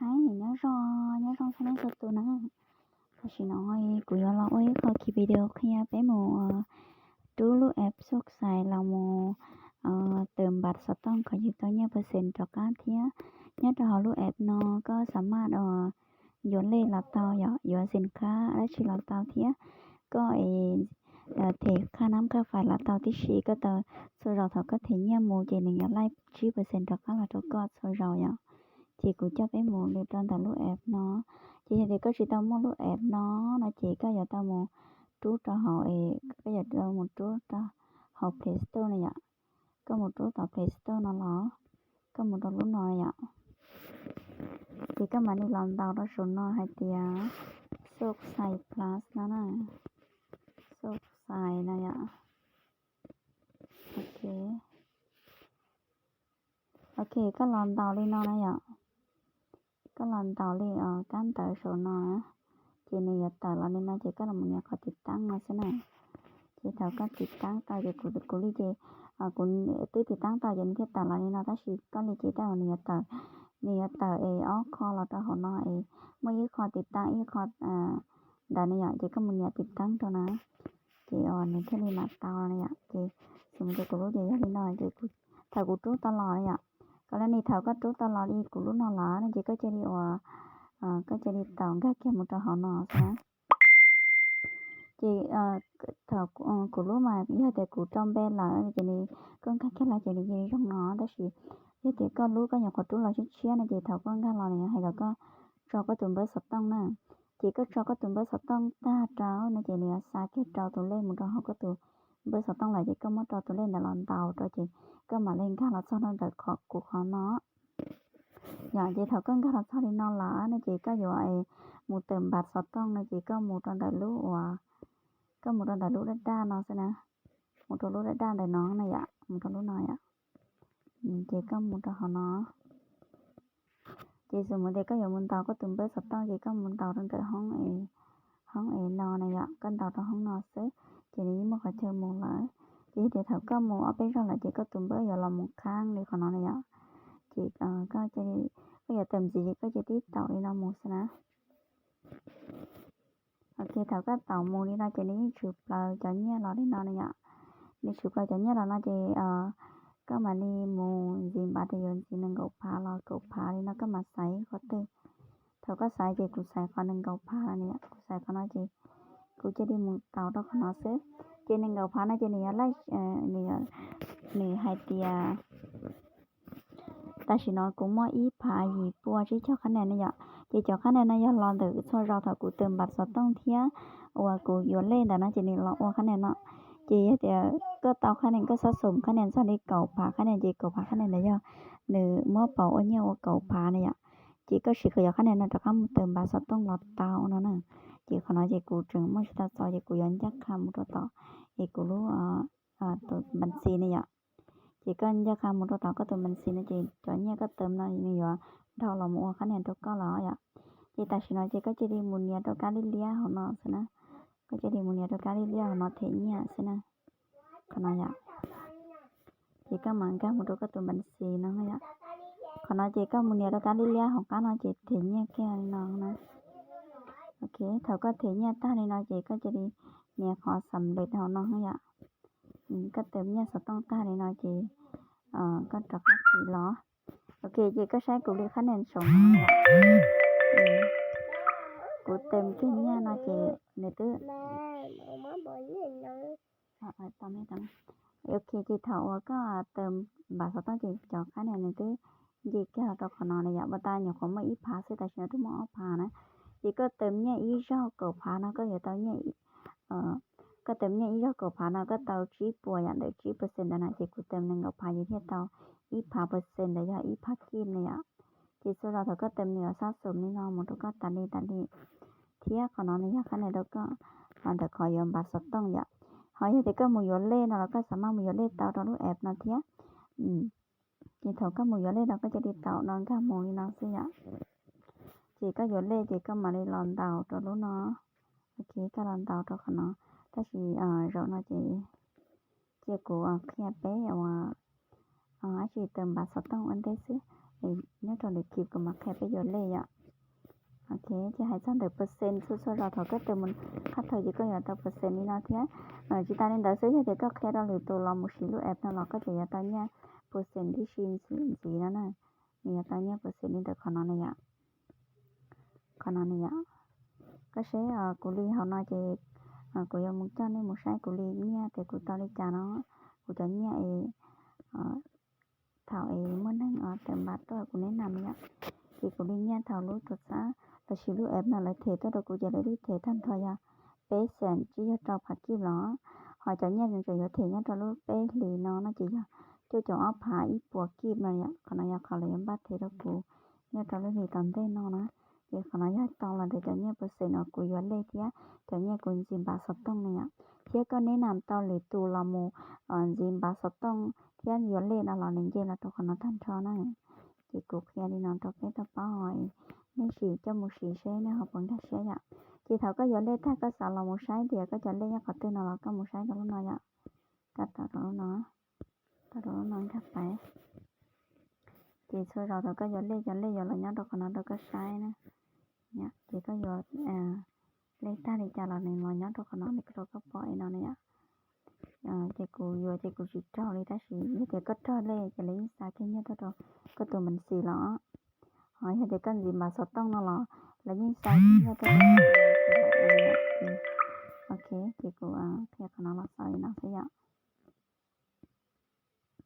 Hais nyob zoo, nyob zoo txhua leej txhua tus na. Tam sim no kuv yuav los ua ib qho video qhia peb mus rub lub app Xooj Xais los mus tawm npas xov tooj kom yus tau nyiaj percent rov qab thiab. Nyob rau hauv lub app no koj xa maj yuav lej los tau yom, yuav xim khab dab tsi los tau thiab. Koj es them qhaj nab qhaj fais los tau tib si, koj tau txhua zaus thaum koj them nyiaj mus ces nws yuav laij tsib percent rov qab los rau koj txhua zaus yom. Ces kuv coj peb mus li rau ntawm lub app no. Ces yog tias koj tsis tau muaj lub app no no ces koj yuav tau mus rub rau hauv, koj yuav tau mus rub rau hauv Play Store na yom. Koj mus rub tom Play Store no los, koj mus rau lub no yom. Ces koj mam li los ntaus rau saum no hais tias Xooj Xais Plus no na. Xooj Xais no yom. Ok, koj los ntaus li no na yom. Koj los ntaus li kab ntawv saum no na, ces nws yuav tawm los li no ces koj los mus nias qhov tiv taab no xwb na. Ces thaum koj tiv taab tau ces kuv, kuv li ces kuv twb tiv taab tau ces nws thiaj tawm los li no, tab sis koj li ces tej zaum nws yuav tawm, nws yuav tawm es ob qho los rau hauv no es muaj ib qho tiv taab ib qho ntawd na yom, ces koj mus nias tiv taab rau na, ces nws thiaj li mam tau na yom. Ces xws li tias kuv lub ces yog li no ces thaum kuv rub tau los na yom, kom li thaum koj rub tau los li kuv lub no lawm no ces koj cia li ua, koj cia li tau nkag kiag mus rau hauv no xwb na. Ces thaum kuv lub mas yog tias kuv rau npe lawm ces nws, koj nkag kiag los ces nws cia li zoo no, tab sis yog tias koj lub koj nyuam qhuav rub los tshiab tshiab no ces thaum koj nkag los nws hais kom koj tso koj tus npawb xov tooj na. Ces koj tso koj tus npawb xov tooj tag rau no ces nws yuav xa kiag rau tus lej mus rau hauv koj tus npawb xov tooj lawm ces koj muab rau tus lej ntawd los ntaus rau ces koj mam li nkag los txog rau ntawm qhov kuv qhov no. Yog ces thaum koj nkag los txog li no lawm no ces koj yuav mus tawm npas xov tooj no ces koj mus rau ntawm lub uas, koj mus rau ntawm lub daj daj no xwb na. Mus rau lub daj daj ntawm no na yom, mus rau lub no yom. Ces koj mus rau hauv no. Ces xws mus tias koj yuav mus ntaus koj tus npawb xov tooj ces koj mus ntaus rau ntawm hoob es, hoob es no na yom, koj ntaus rau hoob no xwb ces nws yeej muaj qhov chaw mus lawm. Ces yog tias thaum koj mus ob peb zaug lawm ces koj tus npawb yuav los mus qhab li qhov no na yom. Ces koj, koj yuav tawm ntxiv ces koj cia li tib taum li no mus xwb na. Ok, thaum koj taum mus li no ces nws yeej tshwm plaws cov nyiaj los li no na yom. Nws tshwm plaws cov nyiaj los no ces koj mam li mus ntxiv npav tias yuav ntxiv nees nkaum phav los kaum phav li no koj mam xaiv qhov twg. Thaum koj xaiv ces kuv xaiv qhov nees nkaum phav no na yom, kuv xaiv qhov no ces kuv cia li mus taus rau qhov no xwb. Ces nees nkaum phav no ces nws yuav laij, nws hais tias tam sim no kuv muaj ib phav yim pua tsib caug qhab nis ne yom. Ces cov qhab nis no yog los ntawm txhua zaus thaum kuv tawm npas xov tooj thiab uas kuv yuav lej ntawd no ces nws los ua qhab nis no. Ces yog tias koj tau qhab nis, koj xab xum qhab nis txog li kaum phav qhab nis ces kaum phav qhab nis ntawd yog nws muab pauv ua nyiaj ua kaum phav na yom. Ces koj siv kom cov qhab nis no rov qab mus tawm npas xov tooj los tau no na. Ces qhov no ces kuv tseem muaj tsis tau txaus ces kuv yuav ncaj qha mus rau tom es kuv lub tus npas xis ne yom. Ces koj ncaj qha mus rau tom koj tus npas xis no ces cov nyiaj koj tawm no nws yuav dhau los mus ua qhab nis rau koj los yom. Ces tam sim no ces koj cia li mus nias rau kab liab liab hauv no xwb na. Koj cia li mus nias rau kab liab liab hauv no them nyiaj xwb na. Qhov no yom. Ces koj mam nkag mus rau koj tus npas xis no yom. Qhov no ces koj mus nias rau kab liab liab hauv qab no ces them nyiaj kiag li no na. Ok, thaum koj them nyiaj tag li no ces koj cia li nias qhov xam lej hauv no yom. Koj tawm nyiaj xov tooj tag li no ces koj rov qab thim los. Ok, ces koj saib kuv li qhab nis saum no. Kuv tawm kiag nyiaj no ces nws twb Ok, ces thaum uas koj tawm npas xov tooj ces cov qhab nis nws twb nce kiag los rau qhov no na yom, uas tas nyuam qhuav muaj ib phav xwb, tam sim no twb muaj ob phav na. Ces koj tawm nyiaj ib zaug kaum phav no koj yuav tau nyiaj, koj tawm nyiaj ib zaug kaum phav no koj tau tsib puas yom, ntawm tsib percent ntawd na, ces kuv tawm nees nkaum phav ces thiaj tau ib phav percent ntawd yog ib phav kij na yom. Ces txhua zaus thaum koj tawm nws yuav xab xum li no mus rau koj tas li tas li. Thiab qhov no nws yog qhab nis rau koj los ntawm qhov yuav npas xov tooj yom. Ho yog tias koj mus yuav lej no los koj xam maj mus yuav lej tau rau lub app no thiab. Ces thaum koj mus yuav lej no koj cia li taum no nkag mus li no xwb yom. Ces koj yuav lej ces koj mam li los ntaus rau lub no. Ok, koj los ntaus rau qhov no. Tab sis zaum no ces cia kuv qhia peb uas dab tsi tawm npas xov tooj ua ntej xwb. Nyob rau lwm kib kuv mam qhia peb yuav lej yom. Ok, ces hais txog ntawm percent txhua txhua zaus thaum koj mus qhab thaum ces koj yuav tau percent li no thiab. Tsis tas li ntawd xwb, yog tias koj qhia rau lwm tus los mus siv lub app no los koj tseem yuav tau nyiaj percent tib si ntxiv no na. Nws yuav tau nyiaj percent li ntawm qhov no na yom. Qhov no na yom. Koj saib kuv li hauv no ces kuv yuav mus coj nej mus saib kuv li nyiaj tias kuv tau li cas no. Kuv cov nyiaj es thaum es muaj neeg tawm npas tuaj kuv neb nam yom. Ces kuv li nyiaj thaum lub tuam txhab los sis lub app no lawv them tuaj rau kuv ces lawv lub them tag nrho yog peb xees tsib caug rau phav kib los. Ho cov nyiaj tseem yuav them nyob rau lub peb hlis no no ces yog cuaj caum ob phav ib puas kib no yom. Qhov no yog qhov lawv yuav npaj them rau kuv nyob rau lub hlis tom ntej no na. Ces qhov no yog tau los ntawm cov nyiaj percent uas kuv yuav lej thiab cov nyiaj kuv ntxiv npav xov tooj na yom. Thiab koj neb nam tau lwm tus los mus ntxiv npav xov tooj thiab yuav lej no los nws nce los rau qhov no tag nrho na. Ces kuv qhia li no rau peb tau paub, nej sim coj mus siv seb nej ho puas nkag siab yom. Ces thaum koj yuav lej tag koj xav los mus saib tias koj cov lej nyob qhov twg no los koj mus saib rau lub no yom. Koj tau rau lub no, tau rau lub no nkag pais. Ces txhua zaus thaum koj yuav lej, cov lej yuav los nyob rau qhov no rau koj saib na. Ces koj yuav lej tag li cas los nws los nyob rau qhov no li rau koj pom li no na yom. Ces kuv yuav ces kuv tsis raug li, tab sis yog tias koj raug lej ces lawv yeej xa kiag nyiaj tuaj rau koj tus me ntsis los. Ho yog tias koj ntxiv npav xov tooj no los lawv yeej xa kiag nyiaj tuaj rau koj tus me ntsis los. Ok, ces kuv qhia qhov no los xaus li no xwb yom.